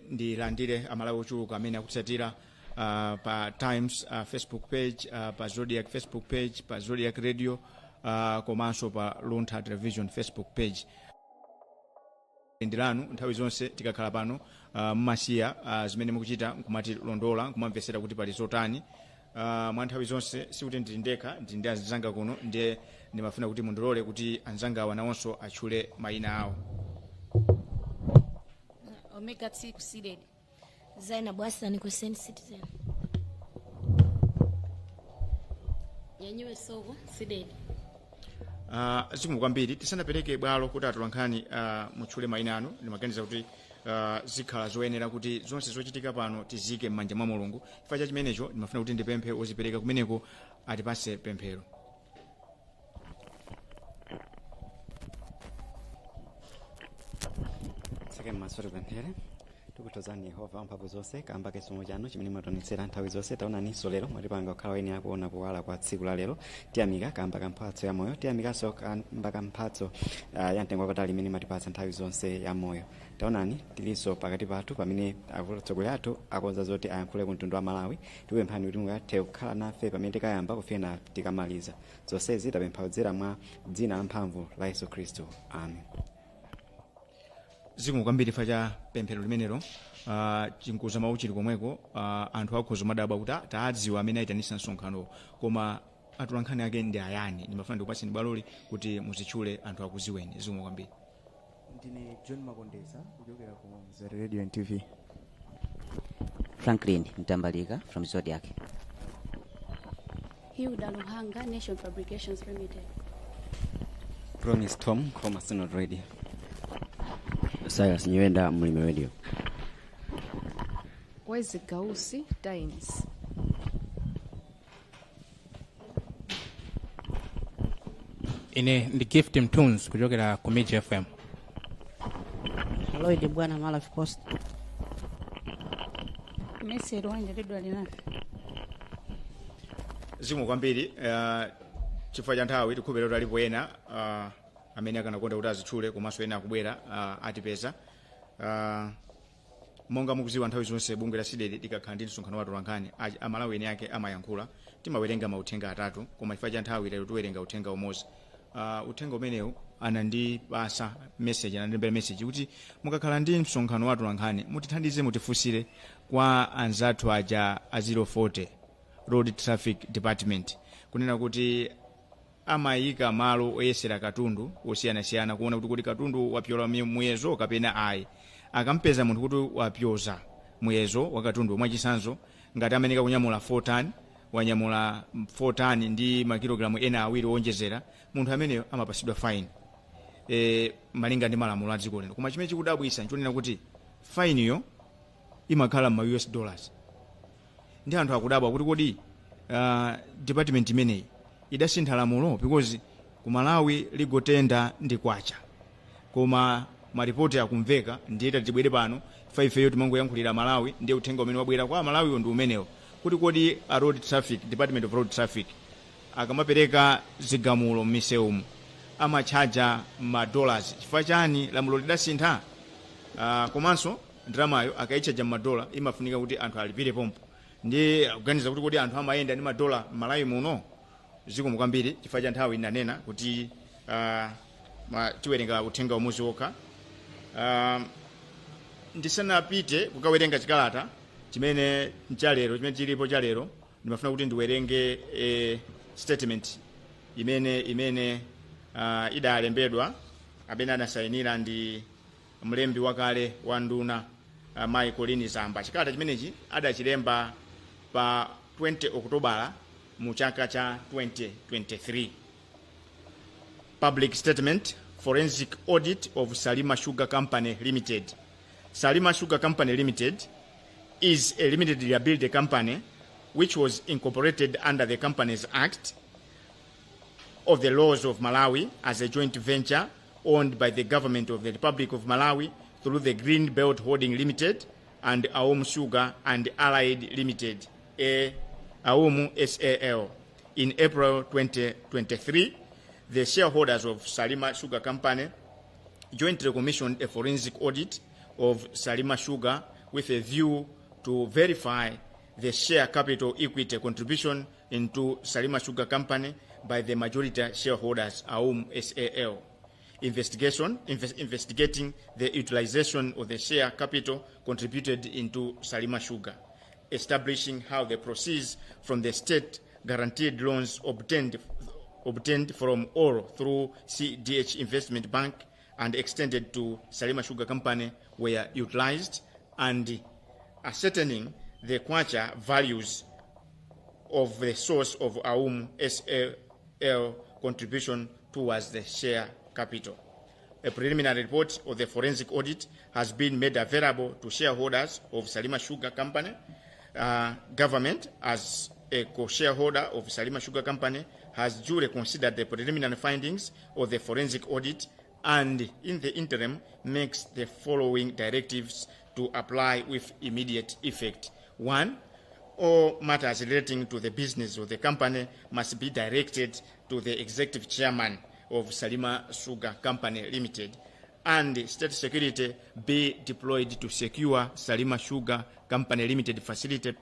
Ndilandire Amalawi ochuluka amene akutsatira pa Times Facebook page, pa Zodiak Facebook page, pa Zodiak Radio, komanso pa Luntha Television Facebook page. Ndilanu nthawi zonse tikakhala pano, mmasiya zimene mukuchita nkumatilondola, nkumamvetsera kuti pali zotani. Mwa nthawi zonse sikuti ndili ndekha, ndili ndi anzanga kuno, ndiye ndimafuna kuti mundilole kuti anzangawa nawonso atchule mayina awo. Omega T ku CDEDI. Zainab Hassan ku Saint Citizen. Nyanyiwe Soko, CDEDI. Zikomo kwambiri. Tisanapereke bwalo kuti atolankhani mutchule mayina anu, ndimaganiza kuti zikhala zoyenera kuti zonse zochitika pano tizike m'manja mwa Mulungu. Chifukwa cha chimenecho ndimafuna kuti ndipemphe ozipereka kumeneko atipase pemphero. Tseke m'maso, tipemphere. Tikuthokozani Yehova wamphamvu zonse kamba chisomo chanu chimene mwationetsera nthawi zonse. Taonaninso lero mwatipanga kukhala oyenera kuona kuwala kwa tsiku la lero. Tiyamika kamba ka mphatso ya moyo. Tiyamikanso kamba ka mphatso ya mtengo wapatali imene mwatipatsa nthawi zonse ya moyo. Taonani, tilinso pakati pathu pamene atsogoleri athu akonza zoti ayankhule ku mtundu wa Malawi. Tikupemphani kuti mungathe kukhala nafe pamene tikayamba kufika tikamaliza. Zonsezi tapempha kudzera mwa dzina la mphamvu la Yesu Khristu, amen. Zikomo kwambiri chifukwa cha pemphero limenelo. Chinkuza mawu chili komweko. Anthu akhoza madabwa kuti, "Ah, taadziwa amene ayitanisa msonkhano, koma atolankhani ake ndi ayani?" Ndimafuna ndikupatseni bwaloli kuti muzitchule, anthu akuziweni. Zikomo kwambiri. Ndine John Makondeza kuchokera ku Mzere Radio and TV. Franklin Mtambalika from Zodiak. Hilda Luhanga, Nation Fabrications Limited. Promise Tom, Nkhoma Synod Radio. Cyrus Nyirenda, Mlimi Radio. Wezi Gausi, Times. Ine ndi Gift Mtunes kuchokera ku Mij FM. Lloyd Bwana, Malawi Post. Messi Rwanja, Radio Alinafe. Zikomo kwambiri. Chifukwa cha nthawi, tikhulupirira kuti alipo ena amene akanakonda kuti azitchule, komanso ena akubwera, atipeza. Monga mukuziwa, nthawi zonse bungwe la CDEDI likakhala ndi msonkhano wa atolankhani, Amalawi eni ake amayankhula, timawerenga mauthenga atatu, koma chifukwa cha nthawi lero tiwerenga uthenga umodzi. Uthenga umenewu anandipasa message, anandilembera message kuti mukakhala ndi msonkhano wa atolankhani mutithandize, mutifunsire kwa anzathu aja a 040 Road Traffic Department, kunena kuti amayika malo oyesera katundu osiyanasiyana kuona kuti kodi katundu wapyola muyezo kapena ayi. Akampeza munthu kuti wapyoza muyezo wa katundu, mwachisanzo ngati ameneka kunyamula 4 ton, wanyamula 4 ton ndi makilogalamu ena awiri owonjezera, munthu ameneyo amapasidwa fine malinga ndi malamulo a dziko lino. Koma chimene chikudabwisa nchonena kuti fine yo imakhala ma US dollars, ndi anthu akudabwa kuti kodi department imeneyi idasintha lamulo, because ku Malawi legal tender ndi kwacha, koma maripoti akumveka. Ndiye tibwere pano fa ifeyo timangoyankhulira Malawi, ndiye uthenga umene wabwera kwa Malawiwo ndi umenewo, kuti kodi a road traffic, Department of Road Traffic, akamapereka zigamulo m'misewumu amatchaja ma dollars chifukwa chani? Lamulo lidasintha? Komanso ndalamayo akayitchaja m'madola imafunika kuti anthu alipire pompo, ndi akuganiza kuti kodi anthu amayenda ndi madola m'Malawi muno? Zikomo kwambiri. Chifukwa cha nthawi ndanena kuti tiwerenga uthenga umodzi wokha. Ndisanapite kukawerenga chikalata chimene nchalero, chimene chilipo chalero, ndimafuna kuti ndiwerenge statement imene idalembedwa, amene anasayinira ndi mlembi wakale wa nduna, Mayi Colleen Zamba. Chikalata chimenechi adachilemba pa 20 Okutobala mu chaka cha 2023. Public statement, forensic audit of Salima Sugar Company Limited. Salima Sugar Company Limited is a limited liability company which was incorporated under the Companies Act of the laws of Malawi as a joint venture owned by the government of the Republic of Malawi through the Green Belt Holding Limited and Aum Sugar and Allied Limited, A Aum SAL. In April 2023, the shareholders of Salima Sugar Company jointly commissioned a forensic audit of Salima Sugar with a view to verify the share capital equity contribution into Salima Sugar Company by the majority shareholders, AUM SAL. Investigating the utilization of the share capital contributed into Salima Sugar, establishing how the proceeds from the state guaranteed loans obtained from or through CDH Investment Bank and extended to Salima Sugar Company were utilized, and ascertaining the kwacha values of the source of AUM SAL contribution towards the share capital. A preliminary report of the forensic audit has been made available to shareholders of Salima Sugar Company. Government, as a co-shareholder of Salima Sugar Company, has duly considered the preliminary findings of the forensic audit and, in the interim, makes the following directives to apply with immediate effect. 1, all matters relating to the business of the company must be directed to the executive chairman of Salima Sugar Company Limited, and state security be deployed to secure Salima Sugar Company Limited facility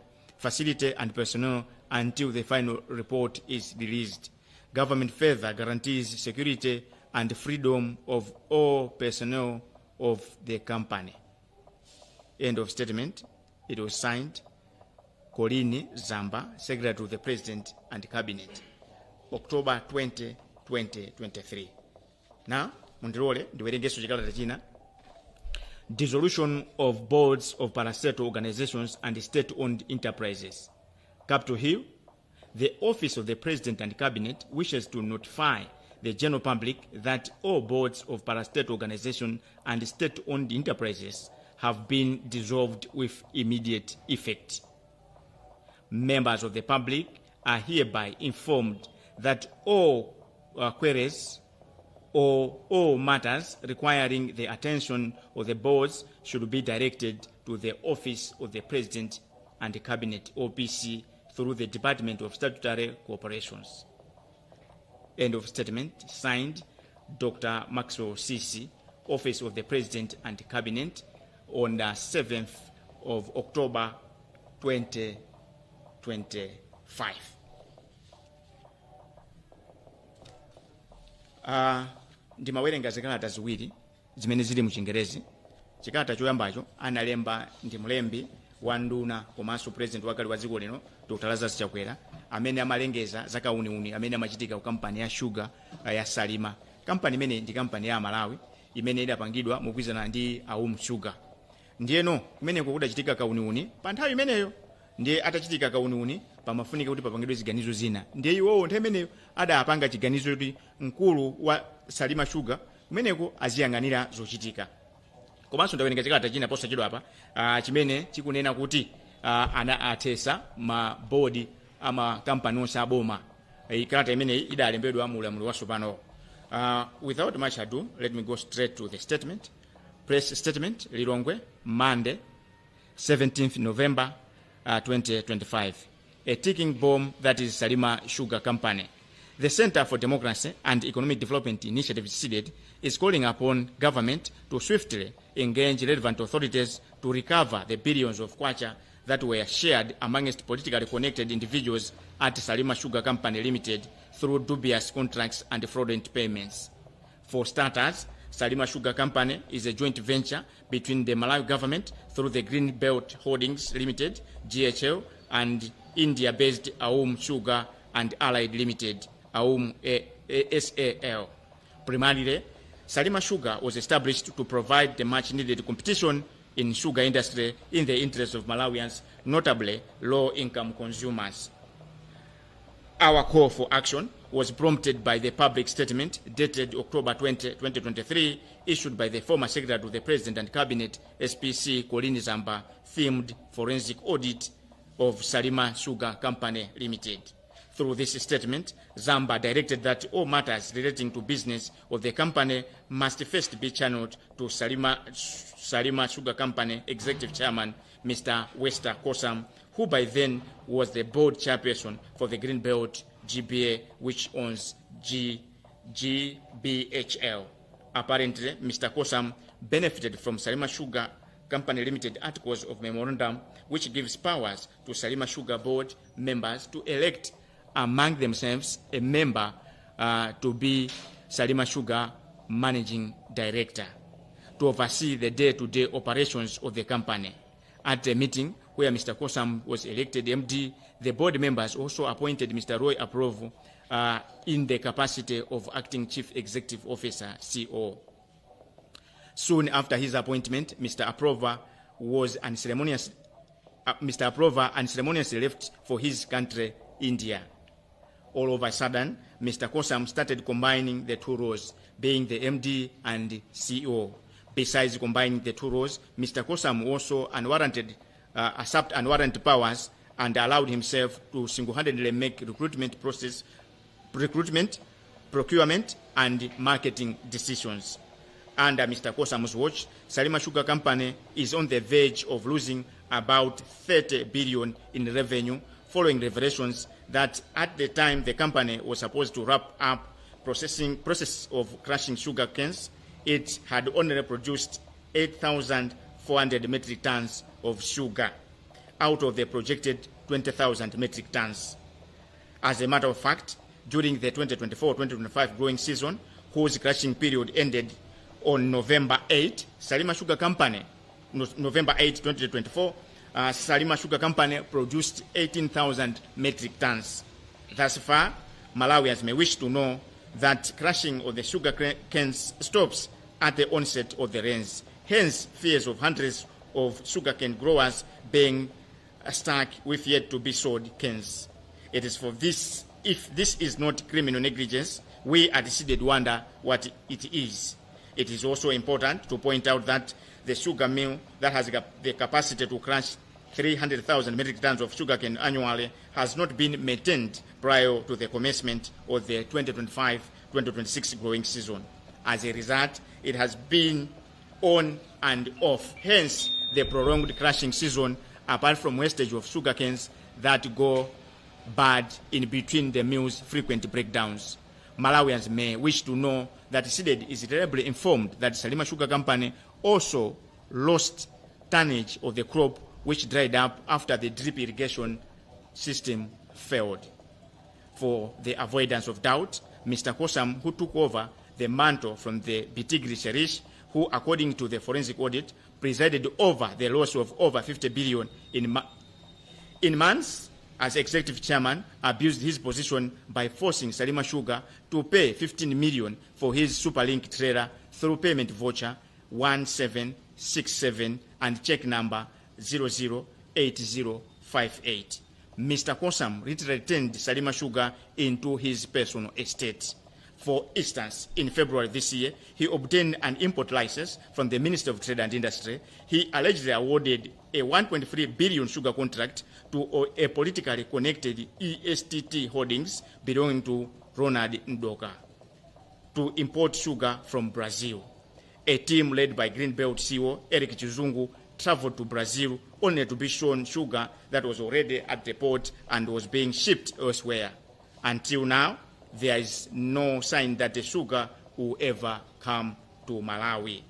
and personnel until the final report is released. Government further guarantees security and freedom of all personnel of the company. End of statement. It was signed Colleen Zamba, Secretary to the President and Cabinet, October 20, 2023. Now, mundilole ndiwerengeso chikalata china. Dissolution of boards of parastatal organizations and state-owned enterprises. Capitol Hill, the Office of the President and Cabinet wishes to notify the general public that all boards of parastatal organizations and state-owned enterprises have been dissolved with immediate effect. Members of the public are hereby informed that all queries or all matters requiring the attention of the boards should be directed to the Office of the President and the Cabinet, OPC, through the Department of Statutory Corporations. End of statement. Signed, Dr. Maxwell Sisi, Office of the President and Cabinet, on the 7th of October 2025. Ndimawerenga zikalata ziwiri zimene zili muchingerezi. Chikalata choyambacho analemba ndi mlembi wa nduna komanso president wakale wa dziko lino, Dr. Lazarus Chakwera, amene amalengeza za kauniuni amene amachitika ku kampani ya sugar ya Salima. Kampani imene ndi kampani ya Malawi imene idapangidwa mogwirizana ndi Aum Sugar. Ndiyeno kumeneko kudachitika kauniuni pa nthawi imeneyo. Ndiye atachitika kauniuni, pamafunika kuti papangidwe ziganizo zina. Ndiye iwowo nthawi imeneyo adapanga chiganizo kuti mkulu wa Salima Sugar kumeneko aziyang'anira zochitika. Komanso ndawerenga chikalata china posachedwa apa chimene chikunena kuti ana athesa mabodi amakampani onse aboma. Kalata imeneyi idalembedwa mu ulamuliro watsopano. Without much ado, let me go straight to the statement. Press statement, Lilongwe, Monday, 17th November 2025. A ticking bomb that is Salima Sugar Company. The Center for Democracy and Economic Development Initiative, CDEDI, is calling upon government to swiftly engage relevant authorities to recover the billions of kwacha that were shared amongst politically connected individuals at Salima Sugar Company Limited through dubious contracts and fraudulent payments. For starters, Salima Sugar Company is a joint venture between the Malawi government through the Green Belt Holdings Limited, GHL, and India-based Aum Sugar and Allied Limited, Aum SAL. Primarily, Salima Sugar was established to provide the much-needed competition in sugar industry in the interest of Malawians, notably low-income consumers. Our call for action was prompted by the public statement dated October 20, 2023, issued by the former Secretary to the President and Cabinet, SPC Colleen Zamba, themed Forensic Audit of Salima Sugar Company Limited. Through this statement, Zamba directed that all matters relating to business of the company must first be channeled to Salima Sugar Company Executive Chairman, Mr. Wester Kosam, who by then was the board chairperson for the Green Belt GBA, which owns GBHL. Apparently, Mr. Kosam benefited from Salima Sugar Company Limited articles of memorandum, which gives powers to Salima Sugar Board members to elect among themselves a member to be Salima Sugar Managing Director to oversee the day-to-day operations of the company. At the meeting where Mr. Kosam was elected MD, the board members also appointed Mr. Roy Aprovo in the capacity of Acting Chief Executive Officer, CO. Soon after his appointment, Mr. Aprova unceremoniously left for his country, India. All of a sudden, Mr. Kosam started combining the two roles, being the MD and CEO. Besides combining the two roles, Mr. Kosam also usurped unwarranted powers and allowed himself to single-handedly make recruitment, procurement, and marketing decisions. Under Mr. Kosam's watch, Salima Sugar Company is on the verge of losing about 30 billion in revenue following revelations that at the time the company was supposed to wrap up process of crushing sugar canes, it had only produced 8,400 metric tons of sugar out of the projected 20,000 metric tons. As a matter of fact, during the 2024-2025 growing season, whose crushing period ended on November 8, Salima Sugar Company, no, November 8, 2024, Salima Sugar Company produced 18,000 metric tons. Thus far, Malawians may wish to know that crushing of the sugar canes stops at the onset of the rains. Hence, fears of hundreds of sugarcane growers being stuck with yet to be sold canes. It is for this, if this is not criminal negligence, we at CDEDI wonder what it is. It is also important to point out that the sugar mill that has the capacity to crush 300,000 metric tons of sugarcane annually has not been maintained prior to the commencement of the 2025-2026 growing season. As a result, it has been on and off. Hence, the prolonged crushing season, apart from wastage of sugarcanes that go bad in between the mill's frequent breakdowns. Malawians may wish to know that CDEDI is reliably informed that Salima Sugar Company also lost tonnage of the crop which dried up after the drip irrigation system failed. For the avoidance of doubt, Mr. Kosam, who took over the mantle from the Bitigri Sherish, who, according to the forensic audit, presided over the loss of over 50 billion in months as executive chairman, abused his position by forcing Salima Sugar to pay 15 million for his Superlink trailer through payment voucher 1767 and check number 008058. Mr. Kosam returned Salima Sugar into his personal estate. For instance, in February this year, he obtained an import license from the Ministry of Trade and Industry. He allegedly awarded a 1.3 billion sugar contract to a politically connected ESTT Holdings belonging to Ronald Ndoka to import sugar from Brazil. A team led by Greenbelt CEO Eric Chizungu traveled to Brazil only to be shown sugar that was already at the port and was being shipped elsewhere. Until now, there is no sign that the sugar will ever come to Malawi.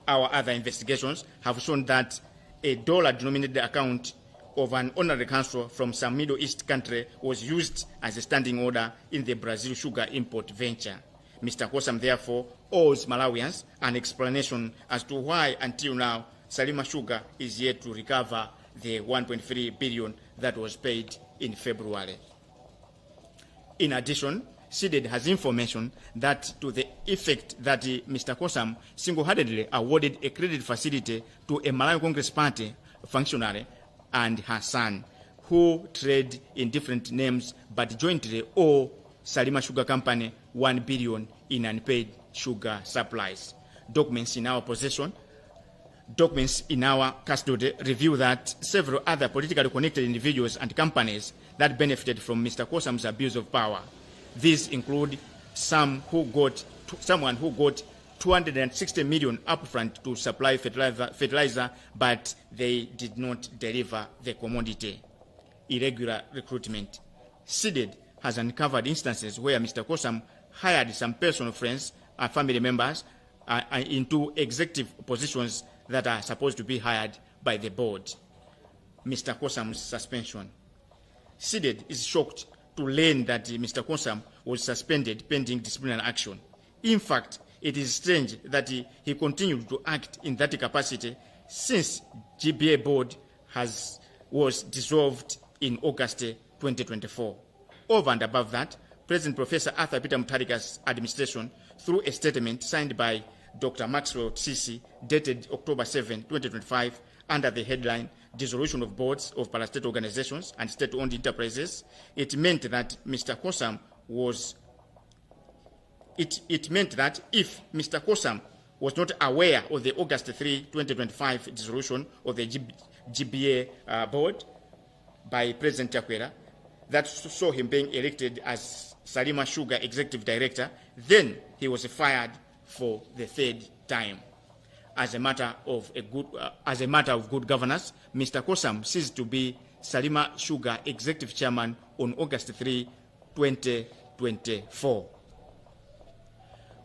Our other investigations have shown that a dollar-denominated account of an honorary council from some Middle East country was used as a standing order in the Brazil sugar import venture. Mr. Kosam therefore owes Malawians an explanation as to why until now Salima Sugar is yet to recover the 1.3 billion that was paid in February. In addition, CDEDI has information that to the effect that Mr. Kosam single-handedly awarded a credit facility to a Malawi Congress Party functionary and her son, who trade in different names but jointly owe Salima Sugar Company 1 billion in unpaid sugar supplies. Documents in our custody reveal that several other politically connected individuals and companies that benefited from Mr. Kosam's abuse of power. These include someone who got 260 million upfront to supply fertilizer, but they did not deliver the commodity. Irregular recruitment. CDEDI has uncovered instances where Mr. Kosam hired some personal friends and family members into executive positions that are supposed to be hired by the board. Mr. Kosam's suspension. CDEDI is shocked to learn that Mr. Kosam was suspended pending disciplinary action. In fact, it is strange that he continued to act in that capacity since GBA board was dissolved in August 2024. Over and above that, President Professor Arthur Peter Mutharika's administration, through a statement signed by Dr. Maxwell Sisi, dated October 7, 2025, under the headline Dissolution of Boards of Parastatal Organizations and State-Owned Enterprises, it meant that Mr. Kosam was it meant that if Mr. Kosam was not aware of the August 3, 2025 dissolution of the GBA board by President Chakwera, that saw him being elected as Salima Sugar Executive Director, then he was fired for the third time. As a matter of good governance, Mr. Kosam ceased to be Salima Sugar Executive Chairman on August 3, 2024,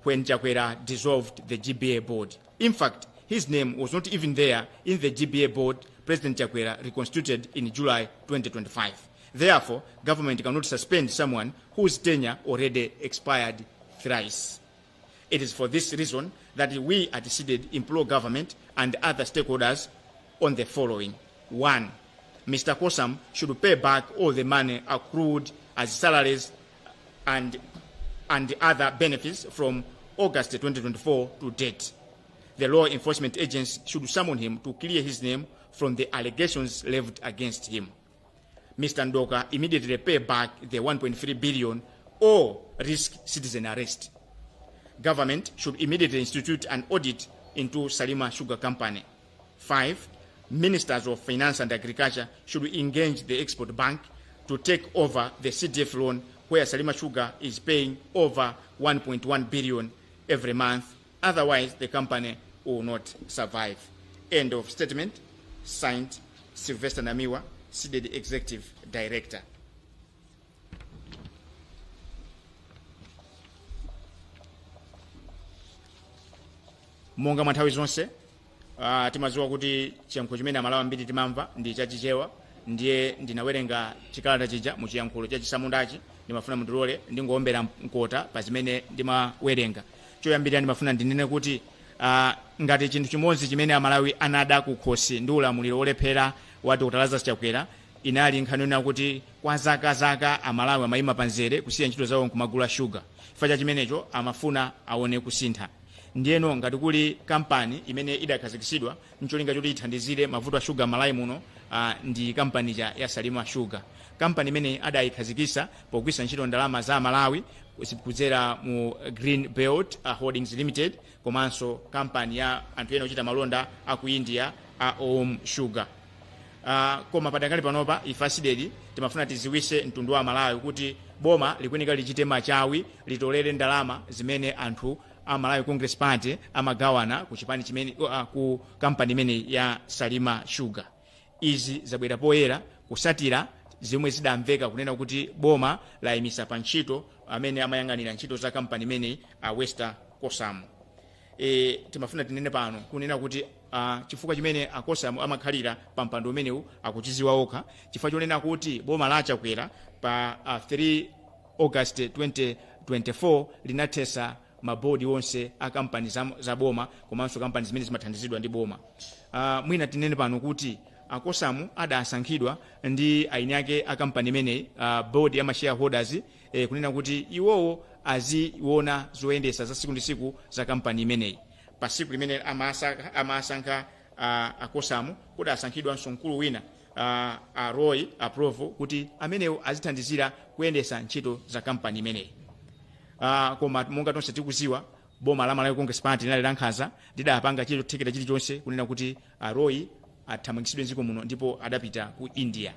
when Chakwera dissolved the GBA board. In fact, his name was not even there in the GBA board President Chakwera reconstituted in July 2025. Therefore, government cannot suspend someone whose tenure already expired thrice. It is for this reason that we at CDEDI implore government and other stakeholders on the following. 1, Mr. Kosam should pay back all the money accrued as salaries and other benefits from August 2024 to date. The law enforcement agents should summon him to clear his name from the allegations leveled against him. Mr. Ndoka immediately pay back the 1.3 billion or risk citizen arrest. Government should immediately institute an audit into Salima Sugar Company. 5, Ministers of Finance and Agriculture should engage the Export Bank to take over the CDF loan where Salima Sugar is paying over 1.1 billion every month. Otherwise, the company will not survive. End of statement. Signed, Sylvester Namiwa, CDEDI Executive Director. Monga mwa nthawi zonse, timadziwa kuti chiyankhulo chimene Amalawi ambiri timamva ndi chachichewa. Ndiye ndinawerenga chikalata chija mu chiyankhulo chachisamundachi. Ndimafuna mundilole ndingowombera mkota pa zimene ndimawerenga. Choyambirira, ndimafuna ndinene kuti ngati chinthu chimodzi chimene Amalawi anada kukhosi ndi ulamuliro olephera wa Dr Lazarus Chakwera, inali nkhani yonena kuti kwa zaka zaka Amalawi amayima panzere kusiya ntchito zawo nkumagula shuga. Chifukwa cha chimenecho amafuna aone kusintha. Ndiyeno ngati kuli kampani imene idakhazikitsidwa ncholinga choti ithandizire mavuto a shuga Malawi muno, ndi kampani ya Salima Sugar. Kampani imene adayikhazikitsa pogwiritsa ntchito ndalama za Malawi kudzera mu Green Belt Holdings Limited, komanso kampani ya anthu ena ochita malonda aku India a Om Sugar. Koma padakali panopa ife a CDEDI timafuna tiziwise mtundu wa Malawi kuti boma likuyeneka lichite machawi, litolere ndalama zimene anthu a Malawi Congress Party amagawana ku chipani chimene, ku kampani imene ya Salima Sugar. Izi zabwera poyera kusatira zomwe zidamveka kunena kuti boma layimisa pa ntchito amene amayang'anira ntchito za kampani imeneyi, a Wester Kosam. Timafuna tinene pano kunena kuti chifukwa chimene akosamu amakhalira pa mpando umenewu akuchiziwa okha, chifukwa chonena kuti boma la Chakwera pa 3 August 2024 linathesa mabodi onse a kampani za boma komanso kampani zimene zimathandizidwa ndi boma. Mwina tinene pano kuti akosamu adasankhidwa ndi aini ake a kampani imeneyi, board ya ma shareholders, kunena kuti iwowo aziona zoyendesa za siku ndi siku za kampani imeneyi. Pa siku limene amasankha akosamu, kuti asankhidwanso mkulu wina, a Roy Aprovo, kuti amenewo azithandizira kuyendesa ntchito za kampani imeneyi. Koma monga tonse tikuziwa, boma la Malawi Congress Party linali lankhanza, lidapanga chothekera chilichonse kunena kuti a Roy athamangitsidwe mdziko muno, ndipo adapita ku India.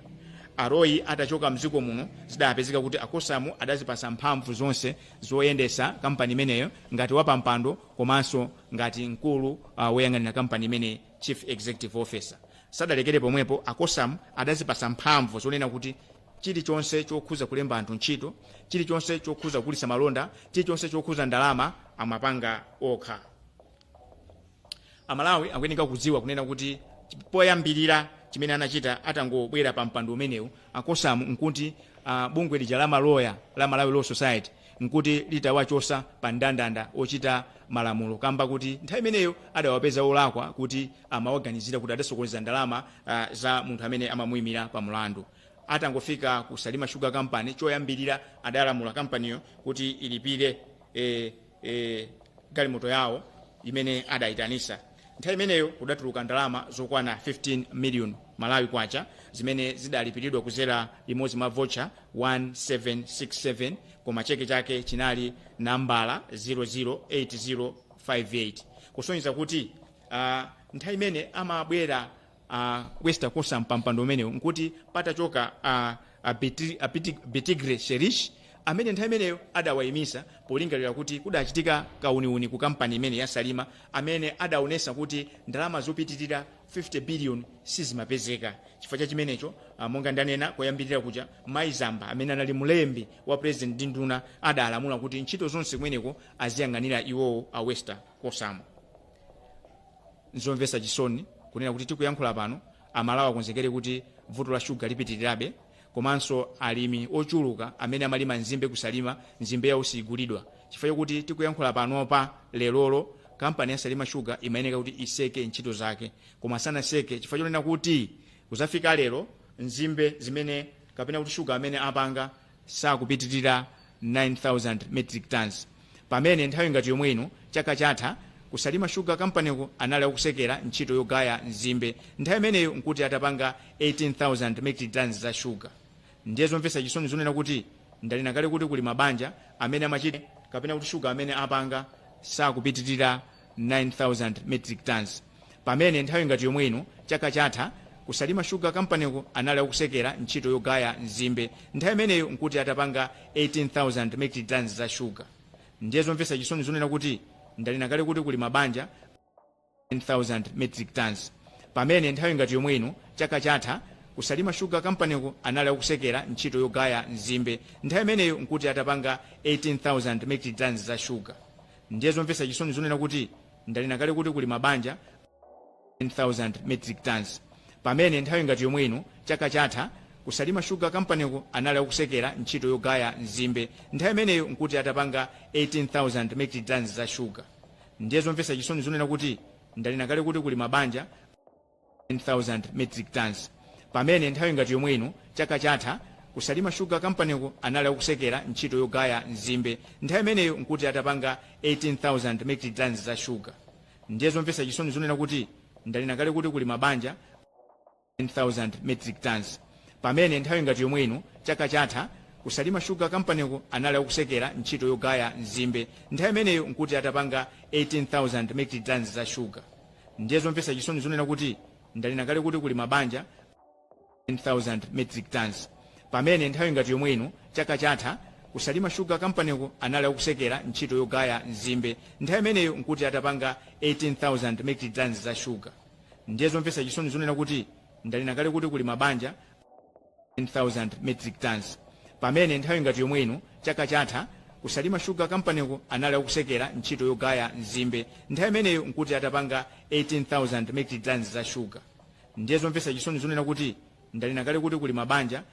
A Roy atachoka mdziko muno, zidapezeka kuti akosamu adazipasa mphamvu zonse zoyendesa kampani imeneyo ngati wapampando komanso ngati mkulu woyang'anira kampani imeneyi, chief executive officer. Sadalekere pomwepo, akosamu adazipasa mphamvu zonena kuti chilichonse chokhuza kulemba anthu ntchito, chilichonse chokhuza kugulitsa malonda, chilichonse chokhuza ndalama amapanga okha. Amalawi akuyeneka kudziwa kunena kuti poyambirira chimene anachita atangobwera pa mpando umenewu a Kosamu, nkuti bungwe lija la maloya la Malawi Law Society nkuti litawachosa pa ndandanda ochita malamulo, kamba kuti nthawi imeneyo adawapeza olakwa kuti amawaganizira kuti adasokoneza ndalama za munthu amene amamuyimira pa mulandu. Atangofika ku Salima Sugar Company, choyambirira adalamula kampaniyo kuti ilipire galimoto yawo imene adayitanisa. Nthawi imeneyo kudatuluka ndalama zokwana 15 million Malawi kwacha zimene zidalipiridwa kuzera limodzi mwa voucher 1767, koma cheke chake chinali nambala 008058, kusonyeza kuti nthawi imene amabwera Wester Kosamu pampando umenewu nkuti patachoka Bitigre Sherish, amene nthawi imeneyo adawayimisa polingalira kuti kudachitika kauniuni ku kampani imene ya Salima, amene adaonesa kuti ndalama zopitirira 50 billion sizimapezeka. Chifukwa cha chimenecho, monga ndanena koyambirira kuja, Maizamba amene anali mlembi wa president ndi nduna adalamula kuti ntchito zonse kumeneko aziyang'anira iwowo a Wester Kosamu. Nzomvetsa chisoni kunena kuti tikuyankhula pano, Amalawi akonzekere kuti vuto la shuga lipitirirabe, komanso alimi ochuluka amene amalima nzimbe kusalima, nzimbe yawo sigulidwa, chifukwa chokuti tikuyankhula panopa lerolo kampani ya Salima Sugar imayeneka kuti iseke ntchito zake, koma sanaseke chifukwa chonena kuti kuzafika lero nzimbe zimene kapena kuti shuga amene apanga sakupitirira 9000 metric tons, pamene nthawi ngati yomwe ino chaka chatha kusalima Sugar Companyko anali akusekera ntchito yogaya nzimbe. Nthawi imeneyo nkuti atapanga 18000 metric tons za shuga. Ndiye zomvetsa chisoni zonena kuti ndanena kale kuti kuli mabanja amene amachita kapena kuti shuga amene apanga sakupitirira 9000 metric tons, pamene nthawi ngati yomwe ino chaka chatha kusalima Sugar Companyko anali akusekera ntchito yogaya nzimbe. Nthawi imeneyo nkuti atapanga 18000 metric tons za shuga. Ndiye zomvetsa chisoni zonena kuti ndanena kale kuti kuli mabanja 10,000 metric tons, pamene nthawi ngati yomwe ino chaka chatha kusalima Sugar Companyko anali akusekera ntchito yogaya nzimbe. Nthawi imeneyo nkuti atapanga 18000 metric tons za shuga. Ndiye zomvetsa chisoni zonena kuti ndanena kale kuti kuli mabanja 10,000 metric tons, pamene nthawi ngati yomwe ino chaka chatha kusalima Sugar Companyko anali akusekera ntchito yogaya nzimbe. Nthawi imeneyo nkuti atapanga 18000 metric tons za shuga. Ndiye zomvetsa chisoni zonena kuti ndanena kale kuti kuli mabanja 10,000 metric tons, pamene nthawi ngati yomwe ino chaka chatha kusalima Sugar Companyko anali akusekera ntchito yogaya nzimbe. Nthawi imeneyo nkuti atapanga 18000 metric tons za shuga. Ndiye zomvetsa chisoni zonena kuti ndanena kale kuti kuli mabanja 10,000 metric tons, pamene nthawi ngati yomwe ino chaka chatha kusalima Sugar Companyko anali akusekera ntchito yogaya nzimbe. Nthawi imeneyo nkuti atapanga 18000 metric tons za shuga. Ndiye zomvetsa chisoni zonena kuti ndanena kale kuti kuli mabanja 10,000 metric tons, pamene nthawi ngati yomwe ino chaka chatha kusalima Sugar Companyko anali akusekera ntchito yogaya nzimbe. Nthawi imeneyo nkuti atapanga 18000 metric tons za shuga. Ndiye zomvetsa chisoni zonena kuti ndanena kale kuti kuli mabanja 10,000 metric tons, pamene nthawi ngati yomwe ino chaka chatha kusalima Sugar Companyko anali akusekera ntchito yogaya nzimbe. Nthawi imeneyo nkuti atapanga 18000 metric tons za shuga. Ndiye zomvetsa chisoni zonena kuti ndanena kale kuti kuli mabanja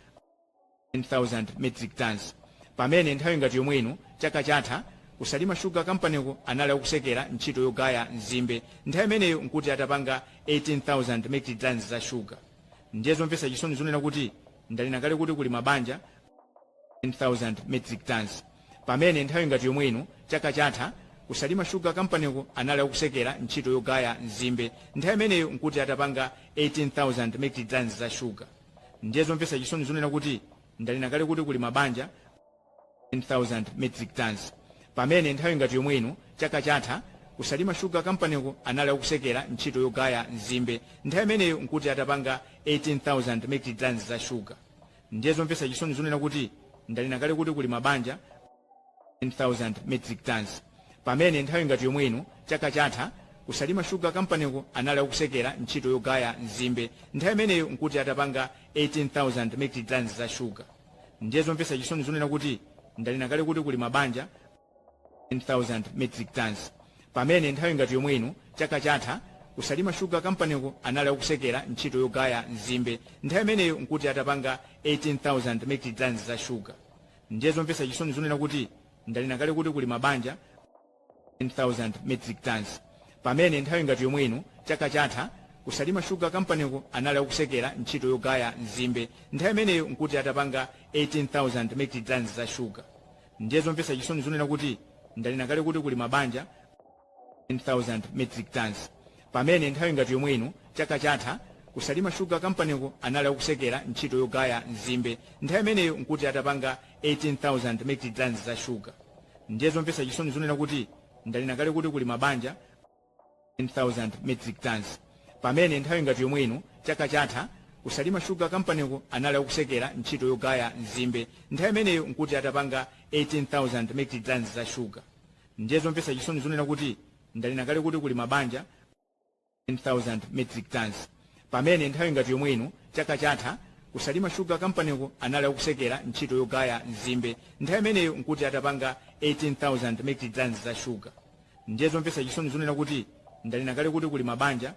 10,000 metric tons, pamene nthawi ngati yomwe ino chaka chatha kusalima Sugar Companyko anali akusekera ntchito yogaya nzimbe. Nthawi imeneyo nkuti atapanga 18000 metric tons za shuga. Ndiye zomvetsa chisoni zonena kuti ndanena kale kuti kuli mabanja 10,000 metric tons, pamene nthawi ngati yomwe ino chaka chatha kusalima Sugar Companyko anali akusekera ntchito yogaya nzimbe. Nthawi imeneyo nkuti atapanga 18000 metric tons za shuga. Ndiye zomvetsa chisoni zonena kuti ndanena kale kuti kuli mabanja 10,000 metric tons, pamene nthawi ngati yomwe ino chaka chatha kusalima Sugar Companyko anali akusekera ntchito yogaya nzimbe. Nthawi imeneyo nkuti atapanga 18000 metric tons za shuga. Ndiye zomvetsa chisoni zonena kuti ndanena kale kuti kuli mabanja 10,000 metric tons, pamene nthawi ngati yomwe ino chaka chatha kusalima Sugar Companyko anali akusekera ntchito yogaya nzimbe. Nthawi imeneyo nkuti atapanga 18000 metric tons za shuga. Ndiye zomvetsa chisoni zonena kuti ndanena kale kuti kuli mabanja 10,000 metric tons, pamene nthawi ngati yomwe ino chaka chatha Kusalima Sugar Company anali akusekera ntchito yogaya nzimbe. Nthawi imeneyo nkuti atapanga 18,000 metric tons za sugar. Ndiye zomvetsa chisoni zonena kuti ndanena kale kuti kuli mabanja 10,000 metric tons, pamene nthawi ngati yomwe ino chaka chatha Kusalima Sugar Company anali akusekera ntchito yogaya nzimbe. Nthawi imeneyo nkuti atapanga 18,000 metric tons za sugar. Ndiye zomvetsa chisoni zonena kuti ndanena kale kuti kuli mabanja 10,000 metric tons, pamene nthawi ngati yomwe ino chaka chatha Kusalima Sugar Company anali akusekera ntchito yogaya nzimbe. Nthawi imeneyo nkuti atapanga 18,000 metric tons za sugar. Ndiye zomvetsa chisoni zonena kuti ndanena kale kuti kuli mabanja 10,000 metric tons, pamene nthawi ngati yomwe ino chaka chatha Kusalima Sugar Company anali akusekera ntchito yogaya nzimbe. Nthawi imeneyo nkuti atapanga 18,000 metric tons za sugar. Ndiye zomvetsa chisoni zonena kuti ndanena kale kuti kuli mabanja 10,000 metric tons, pamene nthawi ngati yomwe ino chaka chatha Kusalima Sugar Company anali akusekera ntchito yogaya nzimbe. Nthawi imeneyo nkuti atapanga 18,000 metric tons za sugar. Ndiye zomvetsa chisoni zonena kuti ndanena kale kuti kuli mabanja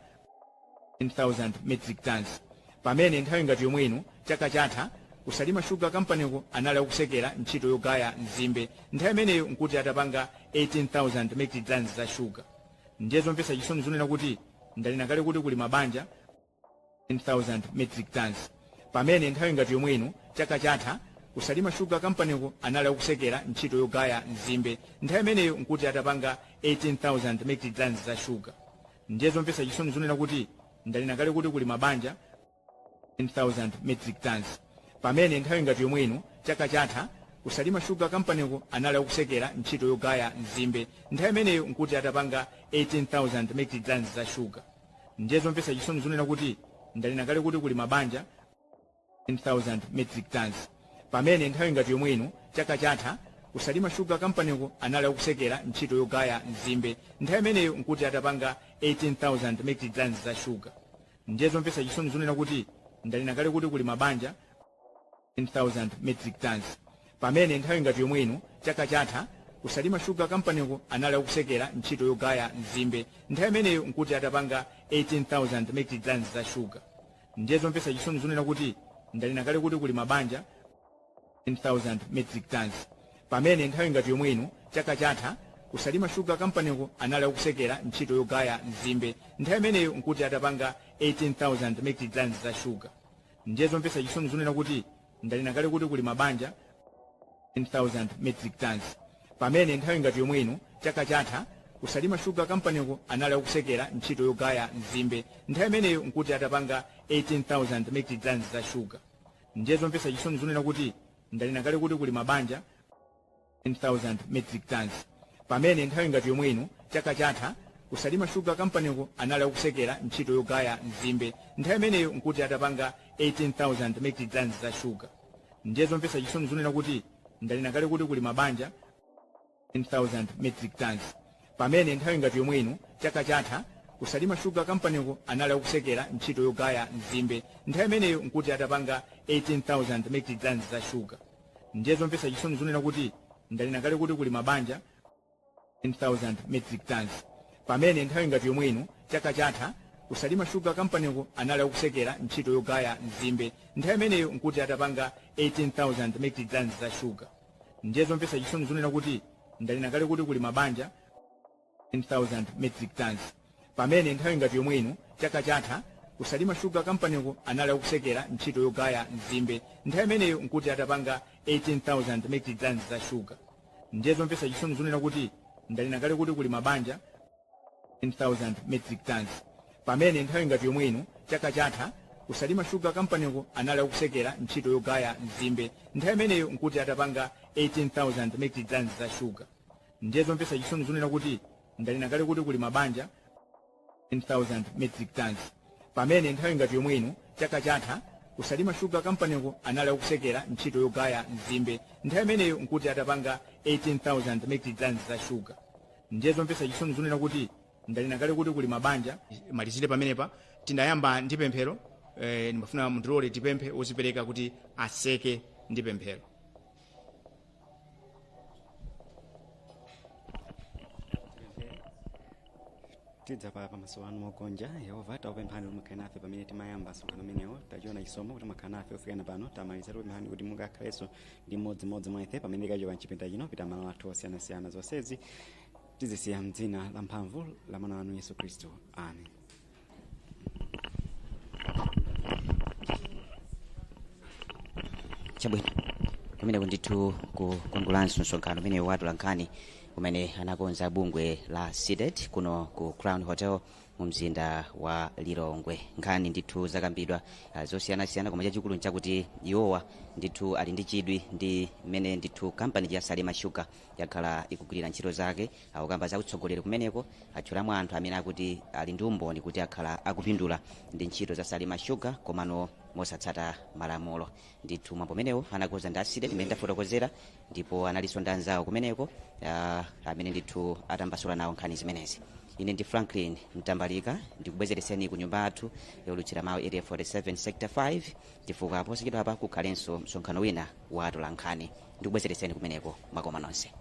10,000 metric tons, pamene nthawi ngati yomwe ino chaka chatha Kusalima Sugar Company anali akusekera ntchito yogaya nzimbe. Nthawi imeneyo nkuti atapanga 18,000 metric tons za sugar. Ndiye zomvetsa chisoni zonena kuti ndanena kale kuti kuli mabanja 10,000 metric tons, pamene nthawi ngati yomwe ino chaka chatha Kusalima Sugar Company anali akusekera ntchito yogaya nzimbe. Nthawi imeneyo nkuti atapanga 18,000 metric tons za sugar. Ndiye zomvetsa chisoni zonena kuti ndanena kale kuti kuli mabanja 10,000 metric tons, pamene nthawi ngati yomwe ino chaka chatha Kusalima Sugar Company anali akusekera ntchito yogaya nzimbe. Nthawi imeneyo nkuti atapanga 18,000 metric tons za sugar. Ndiye zomvetsa chisoni zonena kuti ndanena kale kuti kuli mabanja 10,000 metric tons, pamene nthawi ngati yomwe ino chaka chatha Kusalima Sugar Company anali akusekera ntchito yogaya nzimbe. Nthawi imeneyo nkuti atapanga 18,000 metric tons za sugar. Ndiye zomvetsa chisoni zonena kuti ndanena kale kuti kuli mabanja 10,000 metric tons, pamene nthawi ngati yomwe ino chaka chatha Kusalima Sugar Company anali akusekera ntchito yogaya nzimbe. Nthawi imeneyo nkuti atapanga 18,000 metric tons za sugar. Ndiye zomvetsa chisoni zonena kuti ndanena kale kuti kuli mabanja 10,000 metric tons, pamene nthawi ngati yomwe ino chaka chatha Kusalima Sugar Company anali akusekera ntchito yogaya nzimbe. Nthawi imeneyo nkuti atapanga 18,000 metric tons za sugar. Ndiye zomvetsa chisoni zonena kuti ndanena kale kuti kuli mabanja 10,000 metric tons, pamene nthawi ngati yomwe ino chaka chatha Kusalima Sugar Company anali akusekera ntchito yogaya nzimbe. Nthawi imeneyo nkuti atapanga 18,000 metric tons za sugar. Ndiye zomvetsa chisoni zonena kuti ndanena kale kuti kuli mabanja 10,000 metric tons, pamene nthawi ngati yomwe ino chaka chatha Kusalima Sugar Company anali akusekera ntchito yogaya nzimbe. Nthawi imeneyo nkuti atapanga 18,000 metric tons za sugar. Ndiye zomvetsa chisoni zonena kuti ndanena kale kuti kuli mabanja 10,000 metric tons, pamene nthawi ngati yomwe ino chaka chatha Kusalima Sugar Company anali akusekera ntchito yogaya nzimbe. Nthawi imeneyo nkuti atapanga 18,000 metric tons za sugar. Ndiye zomvetsa chisoni zonena kuti ndanena kale kuti kuli mabanja 10,000 metric tons, pamene nthawi ngati yomwe ino chaka chatha Kusalima Sugar Company anali akusekera ntchito yogaya nzimbe. Nthawi imeneyo nkuti atapanga 18,000 metric tons za sugar. Ndiye zomvetsa chisoni zonena kuti ndanena kale kuti kuli mabanja 10,000 metric tons, pamene nthawi ngati yomwe ino chaka chatha Kusalima Sugar Company anali akusekera ntchito yogaya nzimbe. Nthawi imeneyo nkuti atapanga 18,000 metric tons za sugar. Ndiye zomvetsa chisoni zonena kuti ndanena kale kuti kuli mabanja 10,000 metric tons, pamene nthawi ngati yomwe ino chaka chatha Kusalima Sugar Company anali akusekera ntchito yogaya nzimbe. Nthawi imeneyo nkuti atapanga 18,000 metric tons za sugar. Ndiye zomvetsa chisoni zonena kuti ndanena kale kuti kuli mabanja 10,000 metric tons, pamene nthawi ngati yomwe ino chaka chatha Kusalima Sugar Company anali akusekera ntchito yogaya nzimbe. Nthawi imeneyo nkuti atapanga 18,000 metric tons za sugar. Ndiye zomvetsa chisoni zonena kuti ndanena kale kuti kuli mabanja. Malizire pamenepa. Tinayamba ndi pemphero. Ndimafuna mundilole tipemphe wozipereka kuti aseke ndi pemphero. Tidza pa pamaso anu mogonja, Yehova. Takupemphani kuti mukhale nafe pamene timayamba msonkhano umenewo. Tachiona chisomo kuti mwakhala nafe kufikana pano tamaliza. Tikupemphani kuti mukakhalenso ndi mmodzimmodzi mwa ife pamene tikachoka mchipinda chino pita malo athu osiyanasiyana. Zonsezi tizisiya mdzina la mphamvu la mwana wanu Yesu Khristu, amen. Chabwino, kumeneko ndithu kukongolanso msonkhano umene wa atolankhani umene anakonza bungwe la CDEDI kuno ku Crown Hotel mu mzinda wa Lilongwe. Nkhani ndithu zakambidwa zosiyanasiyana, koma chachikulu nchakuti iwowa ndithu ali ndi chidwi ndi mmene ndithu kampani ya Salima Sugar yakhala ikugwirira ntchito zake. Akukamba za utsogoleri kumeneko, atchulamo anthu amene akuti ali ndi umboni kuti akhala akupindula ndi ntchito za Salima Sugar komano mosatsata malamulo. Ndithu mwambo umenewo anakonza ndi a CDEDI imene ndafotokozera, ndipo analinso ndi anzawo kumeneko amene ndithu atambasula nawo nkhani zimenezi. Ine ndi Franklin Mtambalika, ndikubwezereseni ku nyumba yathu yolutsira mawu, Area 47 Sector 5, chifukwa posachedwa apa kukhalenso msonkhano wina wa atolankhani. Ndikubwezereseni kumeneko, mwakoma nonse.